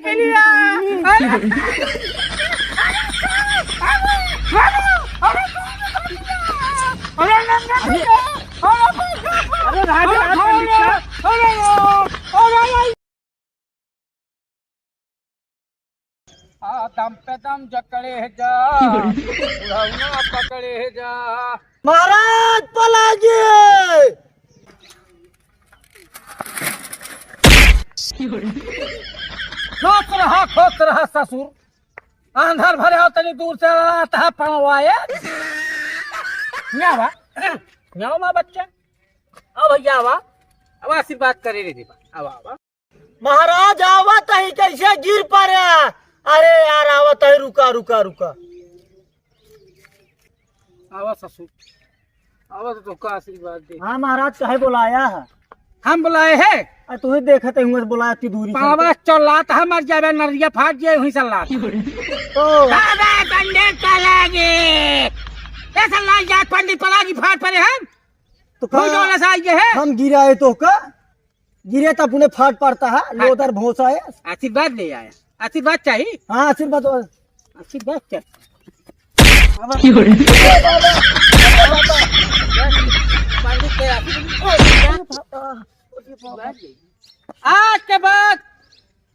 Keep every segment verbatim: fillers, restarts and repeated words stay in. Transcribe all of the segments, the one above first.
मिलिया। अरे, अरे, अरे, अरे, अरे, राधे, राधे, अरे, अरे, अरे, आ, दम पे दम जकड़े है जा, बुढ़ौना पकड़े है जा। महाराज पलागी। खुश रहा, खुश रहा ससुर। अंधार भरे हो तनी दूर से आता है पड़वाए। क्या बा? क्या बा बच्चा? आओ भैया, आवा। अब आशीर्वाद करे रे देवा। आवा, आवा। महाराज आवत ही, कैसे गिर पड़े? अरे यार, आवत ही, रुका, रुका, रुका। आवा ससुर, आवा तो तोहका आशीर्वाद दे। हाँ महाराज, काहे बुलाया है? हम बुलाए हैं। आ, तू ही देखत है, हुआं से बुलाया इतनी दूरी से। पावा चौलात है, मर जावे, नरिया फाट जाए, वहीं से लात। ओ। बाबा पंडित पलागी। ऐसा लाल जात पंडित पलागी फाट पड़े हम। तो भूल का, वाला सा ये है। हम गिराए तो का? गिरे तो अपने फाट पड़ता है, हाँ। लोदर भोंसा है। आशीर्वाद ले आया। आशीर्वाद चाहिए? हाँ, आशीर्वाद और आशीर्वाद चाहिए। की हो रही? आज के बाद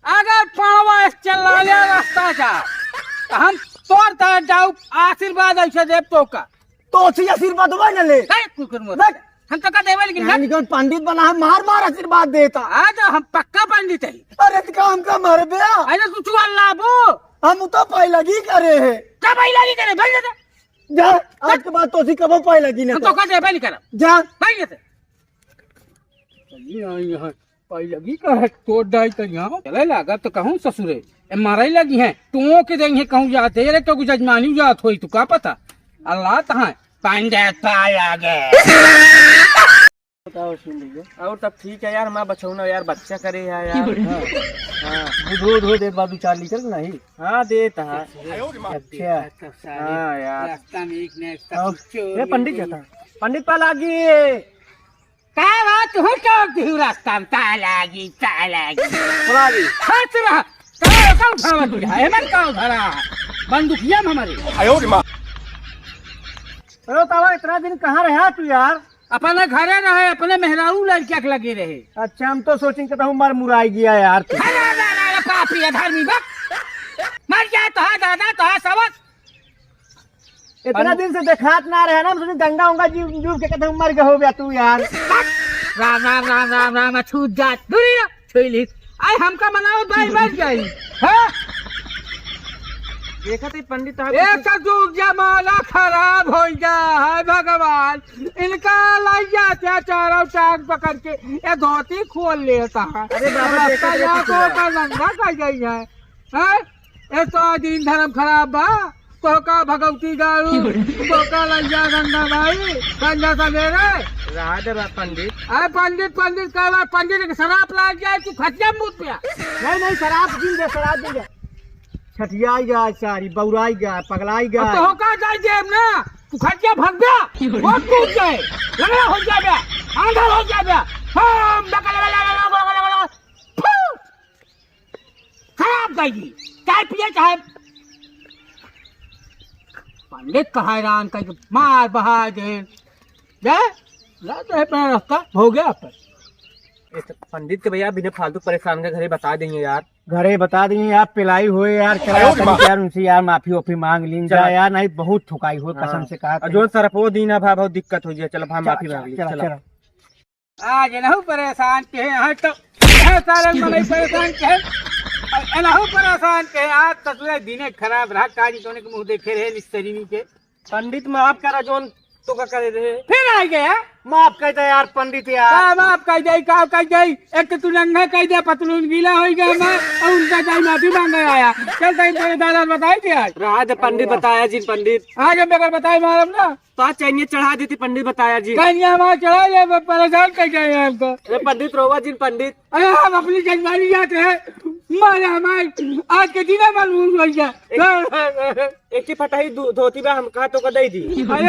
अगर पावा चला ले रास्ता जा, तो हम तोर तर जाऊ, आशीर्वाद ऐसे देव तो का। तो अच्छी आशीर्वाद हुआ ना ले। नहीं, कुकुर मोर। नहीं। हम तो का देवे लेकिन ना। नहीं, कौन पंडित बना है, मार मार आशीर्वाद देता। हाँ, तो हम पक्का पंडित है। अरे, तो का हमका मर गया? अरे, तू चुआ लाबो। हम तो पहलगी करे है। का पहलगी करे? भाई, जा, जा। आज के बाद तो सी कबो पहलगी ना हम तो। तो का देवे नहीं करब। जा। भाई, जा। चलिए, आई यहाँ। पहलगी का है, तोड़ डाई तो यहाँ। चले लागा तो कहूँ ससुरे, ए मारे लगी हैं, तू के देंगे कहूँ जाते, अरे तो कुछ अजमानी जात होई, तू का पता? अल्लाह तो है, पंडित पा लागे। बताओ सुन लीजिए, और सब ठीक है यार, माँ बछौना यार, बच्चा करे है यार। हाँ। हाँ। दूध, दूध, दूध एक बार दो चार लीटर नहीं? हाँ, देता है। अच्छा। हाँ यार। रास्ता में एक ने रास्ता और कुछ चोर ये पंडित मिल जाता गई। है। पंडित पा लागी। का बात हो, चौक दिहु रास्ता में, ता लागी, ता लागी। पलागी। हंस रहा। का, का उठावा तुझे? हेमंत का उठावा? बंदूकिया में हमारी। आयो रे माँ। अरे तावा, इतना दिन कहाँ रहा तू यार? अपने घरे रहे, अपने मेहरारू लड़किया के लगे रहे। अच्छा, हम तो सोचिन कि तहु मर मुराई गया यार तू। अरे, अरे, अरे, अरे, पापी अधर्मी बा। मर जाए तो है दादा, तो है सवत। इतना दिन से देखात ना रहे ना, हम सोचे गंगा उंगा जी डूब के कतहु मर गए हो गया तू यार। राम, राम, राम, राम, राम, छूट जात। दूरी रह, छोई ली। आई हमका मनाओ, भाई मर जाई। हाँ? देखा तो पंडित साहब एक कुछ तो जुग जमाना खराब हो गया है भगवान। इनका लाई जाते हैं चारों टांग पकड़ के, ये धोती खोल लेता है। अरे बाबा, देखा तो या कुछ तो हुआ। का नंगा कर गई है। हैं? ए तो दिन धर्म खराब बा, तोहका भगवती गारू, तोहका लैया गंगा माई, संझा सवेरे। रहा दे बा पंडित। अरे पंडित, पंडित कहला, पंडित के शराब लाग जाए, तू खटिया मूत पिया। नहीं, नहीं, शराब जिन दे, शराब जिन दे। छठियाई गया सारी, बौराई गया, पगलाई गया। अब तोहका जाए जेब ना, तू खटिया भग गया, बहुत टूट जाए, लंगड़ा हो जाए, आंधर हो जाए। हम बकल, बकल, बकल, बकल, बकल, बकल, फू! खराब गई, चाय पिए चाहे। पंडित कहा हैरान कह के मार बहा दे। जा, जा तो है अपना रास्ता, हो गया अपन। ये तो पंडित के भैया बिना फालतू परेशान के घरे बता देंगे यार। घरे बता देंगे यार, पिलाई हुए यार, चला आयो रे माँ। यार, उनसे यार माफी वाफी मांग लीन जा चला। यार, नहीं बहुत ठुकाई हो हाँ। कसम से कहा और था। जो सरपो दीना भा बहुत दिक्कत हो गया, चलो भा चला, माफी चला, मांग ली, चला, चला। चला। आज एनहु परेशान के हैं, आज तो यह सारे मनई परेशान के हैं, और एनहु परेशान के हैं। आज ससुरा दिने खराब रहा, काजी तोने के मुंह देखे रहे निस्तरीनी के। पंडित माफ करा, जोन तो का करे रहे। फिर आ गया। माफ कर दे यार पंडित यार। का माफ कर दे, का कर दे? एक तो तू नंगा कर दे, पतलून गीला हो गया मैं, और उनका जाई माफी मांगे आया। चल तई तेरे दादा बताई दे आज। रहा दे पंडित, बताया जिन पंडित। आज हम बेगर बताई मारब ना। तो आज चैनिया चढ़ा देती पंडित बताया जी। चैनिया हमारा चढ़ा ले, प-, परेशान कर जाए हमको। अरे पंडित रोवा जिन पंडित। अरे हम अपनी जजमानी जाते हैं, मारे हमारे आज के दिन मलूस हो गया। एक, एक ही फटाही दू-, धोती बा हम कहा तो का दे दी। अरे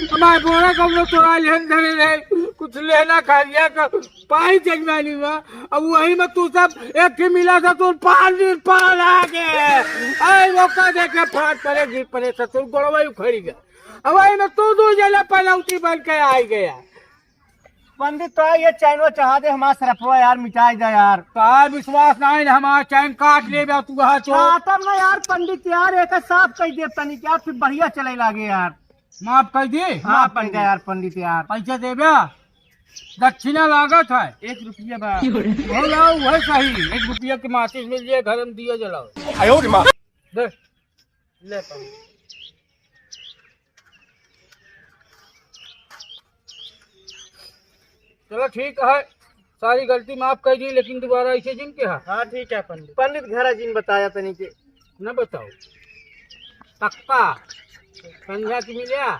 हमारे बोरा को लोग चोरा लेन धरे रहे। कुछ लेना खा लिया का पाई जजमानी में। अब वही में तू सब एक ही मिला था, तू पानी पाला के। ऐ वो का देखे फाट पड़े, गिर पड़े, ससुर गोड़वा ही उखड़ी गया। अब वही में तू दो जने पनौती बन के आई गया। पंडित, तो ये चैनवा चढ़ा दे, हमारा सरफवा यार मिटाई दे यार। का विश्वास नहीं है, हमारा चैन काट ले बे तू, कहा चो। काटब ना यार पंडित यार, एक साफ कह दे तनी यार, फिर बढ़िया चले लागे यार। माफ कर दी? माफ कर दे यार पंडित यार। पैसा देबे? दक्षिणा लागत है। एक रुपया बा। हो लाओ, वह सही। एक रुपया के माचिस मिल जाए, घर में दिया जलाओ। आयो रे माँ। दे। ले पानी। चलो ठीक है, सारी गलती माफ कर दी, लेकिन दोबारा ऐसे जिन के है। हाँ ठीक है पंडित। पंडित घरा जिन बताया तनी के। न बताओ। पक्का। संझा की मिलिया।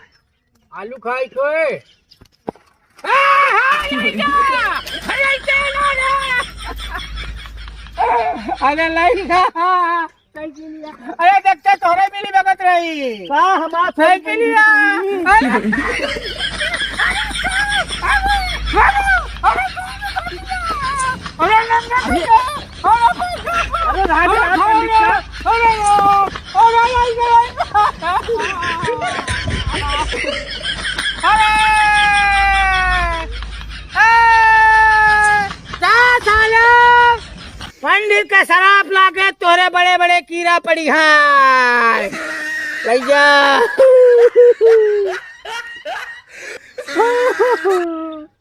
आलू खाई कोई। अरे लइका। अरे देखते तोहरे मिली बगत रही। का हमार साइकिलिया? अरे। अरे नंगा। अरे राजा, अरे, अरे, अरे, अरे, अरे, अरे, अरे, अरे, का साले? पंडित के शराब लागे तोरे बड़े बड़े कीड़ा पड़ी है। भैया।